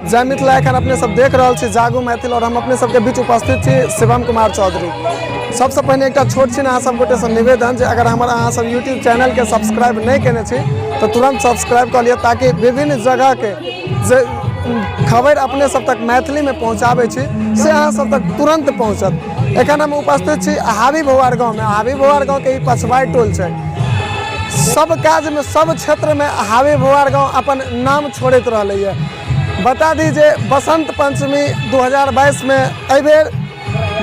जय मिथिला। एखन अपने सब देख रहल छी जागू मैथिल और हम अपने सबके बीच उपस्थित छी शिवम कुमार चौधरी। सबसँ पहिने एकटा छोट छिन अहाँ सब गोटेसँ निवेदन जे अगर हमर अहाँ सब यूट्यूब चैनलके सब्सक्राइब नहि केने छी तऽ तुरन्त सब्सक्राइब कऽ लिअ, ताकि विभिन्न जगहके जे खबरि अपने सब तक मैथिलीमे पहुँचाबै छी से अहाँ सब तक तुरन्त पहुँचत। एखन हम उपस्थित छी हावी भौआर गाँवमे। हावी भौआर गाँवके ई पछबाइ टोल छै। सब काजमे सब क्षेत्रमे हावी भौआर गाँव अपन नाम छोड़ैत रहलैए। बता दी जे बसंत पंचमी 2022 मे एहिबेर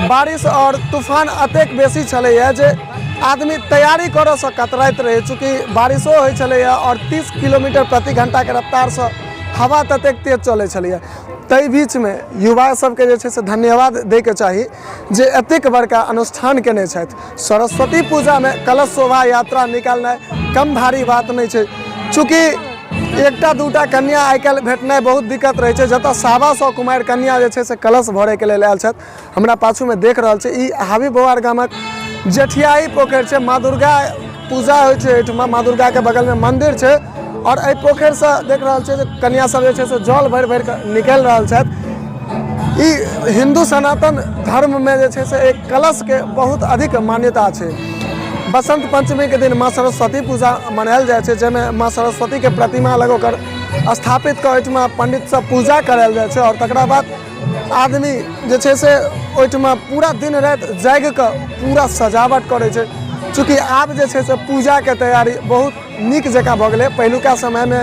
बारिश आओर तूफान अतेक बेसी छलैए जे आदमी तैयारी करऽसँ कतराइत रहै, चूँकि बारिशो होइ छलैए आओर 30 किलोमीटर प्रति घण्टाके रफ्तारसँ हवा ततेक तेज चलै छलैए। ताहि बीचमे युवा सबके जे छै से धन्यवाद दैके चाही जे एतेक बड़का अनुष्ठान केने छथि। सरस्वती पूजामे कलश शोभा यात्रा निकालनाइ कम भारी बात नहि छै, चूँकि एकटा दूटा कन्या आइ काल्हि भेटनाइ बहुत दिक्कत रहै छै। जतऽ 125 कुमारि कन्या जे छै से कलश भरैके लेल आयल छथि, हमरा पाछूमे देख रहल छै ई हावी बौआर गामक जेठियाही पोखरि छै। माँ दुर्गा पूजा होइ छै एहिठमा, माँ दुर्गाके बगलमे मन्दिर छै और एहि पोखरिसँ देख रहल छै जे कन्या सब जे छै से जल भरि भरि कऽ निकलि रहल छथि। ई हिन्दू सनातन धर्ममे जे छै से एक कलशके बहुत अधिक मान्यता छै। बसंत पंचमीके दिन माँ सरस्वती पूजा मनायल जाइ छै, जाहिमे माँ सरस्वतीके प्रतिमा लग ओकर स्थापित कऽ ओहिठमा पंडित सब पूजा करायल जाइ छै और तकरा बाद आदमी जे छै से ओहिठमा पूरा दिन राति जागि कऽ पूरा सजावट करै छै। चूँकि आब जे छै से पूजाके तैयारी बहुत नीक जकाँ भऽ गेलै। पहिलुका समयमे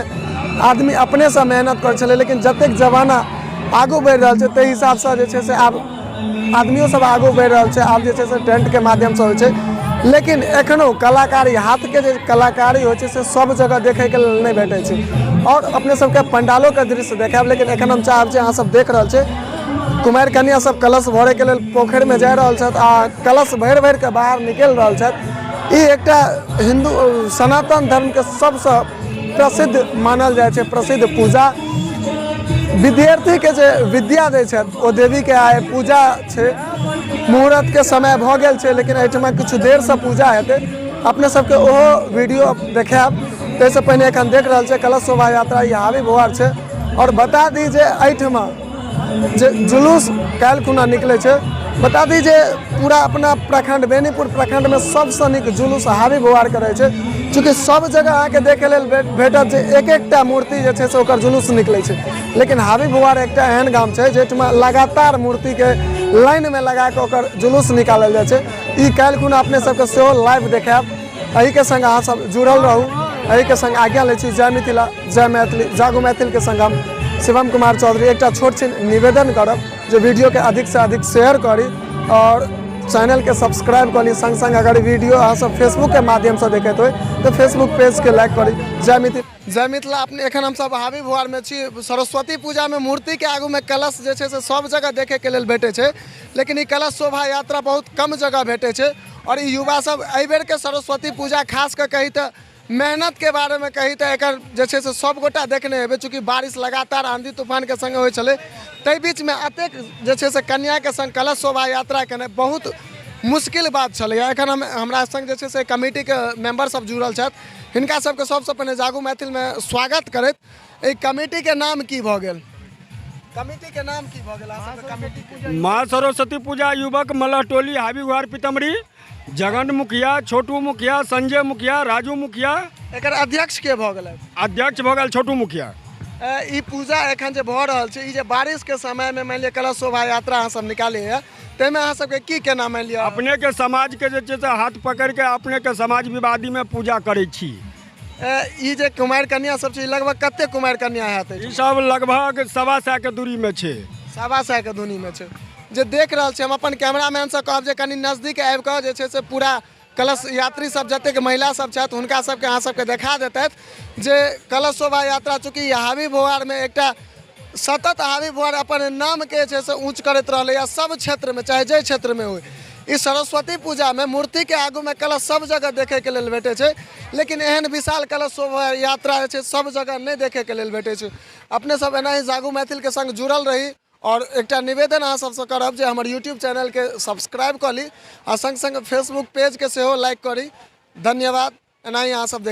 आदमी अपनेसँ मेहनत करै छलै, लेकिन जतेक जमाना आगू बढ़ि रहल छै ताहि हिसाबसँ जे छै से आब आदमियो सब आगू बढ़ि रहल छै। आब जे छै से टेंटके माध्यमसँ होइ छै, लेकिन एखनो कलाकारी हाथके जे कलाकारी होइ छै से सब जगह देखैके लेल नहि भेटै छै। आओर अपने सबके पंडालोके दृश्य देखायब, लेकिन एखन हम चाहब जे अहाँ सब देख रहल छै कुमारि कन्या सब कलश भरैके लेल पोखरिमे जा रहल छथि आ कलश भरि भरि कऽ बाहर निकलि रहल छथि। ई एकटा हिन्दू सनातन धर्मके सबसँ प्रसिद्ध मानल जाइ छै प्रसिद्ध पूजा। विद्यार्थीके जे विद्या दै छथि ओ देवीके आइ पूजा छै। मुहूर्तके समय भऽ गेल छै, लेकिन एहिठमा किछु देरसँ पूजा हेतै, अपने सबके ओहो वीडियो देखायब। ताहिसँ पहिने एखन देख रहल छै कलश शोभा यात्रा ई हावी भौआर छै। आओर बता दी जे एहिठमा जे जुलूस काल्हि खुना निकलै छै, बता दी जे पूरा अपना प्रखंड बेनीपुर प्रखंडमे सबसँ नीक जुलूस हावी भौआरके रहै छै। चूँकि सब जगह अहाँके देखै लेल भेटत जे एक एकटा मूर्ति जे छै से ओकर जुलूस निकलै छै, लेकिन हावी भौआर एकटा एहन गाम छै जाहिठमा लगातार मूर्तिके लाइनमे लगाकऽ ओकर जुलूस निकालल जाइ छै। ई काल्हि खुना अपने सबके सेहो लाइव देखायब। एहिके संग अहाँ सब जुड़ल रहू। एहिके संग आज्ञा लै छी। जय मिथिला, जय मैथिली। जागू मैथिलके संग हम शिवम कुमार चौधरी एकटा छोट छिन निवेदन करब जे वीडियोके अधिकसँ अधिक शेयर करी और चैनलके सब्सक्राइब कऽ ली। संग संग अगर वीडियो अहाँ सब फेसबुकके माध्यमसँ देखैत होइ तऽ फेसबुक पेजके लाइक करी। जय मिथिला, जय मिथिला। अपने एखन हमसब हावी भुआरमे छी। सरस्वती पूजामे मूर्तिके आगूमे कलश जे छै से सब जगह देखैके लेल भेटै छै, लेकिन ई कलश शोभा यात्रा बहुत कम जगह भेटै छै। और ई युवा सब एहिबेरके सरस्वती पूजा खास कऽ कही तऽ मेहनतके बारेमे कही तऽ एकर जे छै से सब गोटा देखने हेबै। चूँकि बारिश लगातार आंधी तूफानके सङ्गे होइ छलै, ताहि बीचमे एतेक जे छै से कन्याके सङ्ग कलश शोभा यात्रा केनाइ बहुत मुश्किल बात छलैए। एखन हम हमरा सङ्ग जे छै से कमिटीके मेम्बर सब जुड़ल छथि, हिनका सबके सबसँ पहिने जागू मैथिलमे स्वागत करैत एहि कमिटीके नाम की भऽ गेल? कमिटीके नाम की भऽ गेल अहाँ सबके कमिटी? माँ सरस्वती पूजा युवक मल्लाह टोली हावी गुहार पीतमरी, जगन मुखिया, छोटू मुखिया, संजय मुखिया, राजू मुखिया। एकर अध्यक्ष के भऽ गेलै? अध्यक्ष भऽ गेल छोटू मुखिया। ई पूजा एखन जे भऽ रहल छै, ई जे बारिशके समयमे मानि लिअ कलश शोभा यात्रा अहाँ सब निकालैए, ताहिमे अहाँ सबके की केना मानि लिअ? अपनेके समाजके जे छै से हाथ पकड़िके अपनेके समाज विवादीमे पूजा करै छी। ई जे कुमारि कन्या सब छै, लगभग कते कुमारि कन्या हैत? ई सब लगभग 125 के दूरीमे छै। 125 के दूरीमे छै। जे देख रहल छी हम अपन कैमरामैनसँ कहब जे कनि नजदीक आबि कऽ जे छै से पूरा कलश यात्री सब जतेक महिला सब छथि हुनका सबके अहाँ सबके देखा देतथि जे कलश शोभा यात्रा चूँकि हावी भोआरमे एकटा सतत हावी भोआर अपन नामके जे छै से ऊँच करैत रहलैए सब क्षेत्रमे, चाहे जाहि क्षेत्रमे होइ। ई सरस्वती पूजामे मूर्तिके आगूमे कलश सब जगह देखैके लेल भेटै छै, लेकिन एहन विशाल कलश शोभा यात्रा जे छै सब जगह नहि देखैके लेल भेटै छै। अपने सब एनाही जागू मैथिलके सङ्ग जुड़ल रही और एकटा निवेदन अहाँ सबसँ करब जे हमर यूट्यूब चैनलके सब्सक्राइब कऽ ली आ सङ्ग सङ्ग फेसबुक पेजके सेहो लाइक करी। धन्यवाद। एनाही अहाँ सब देख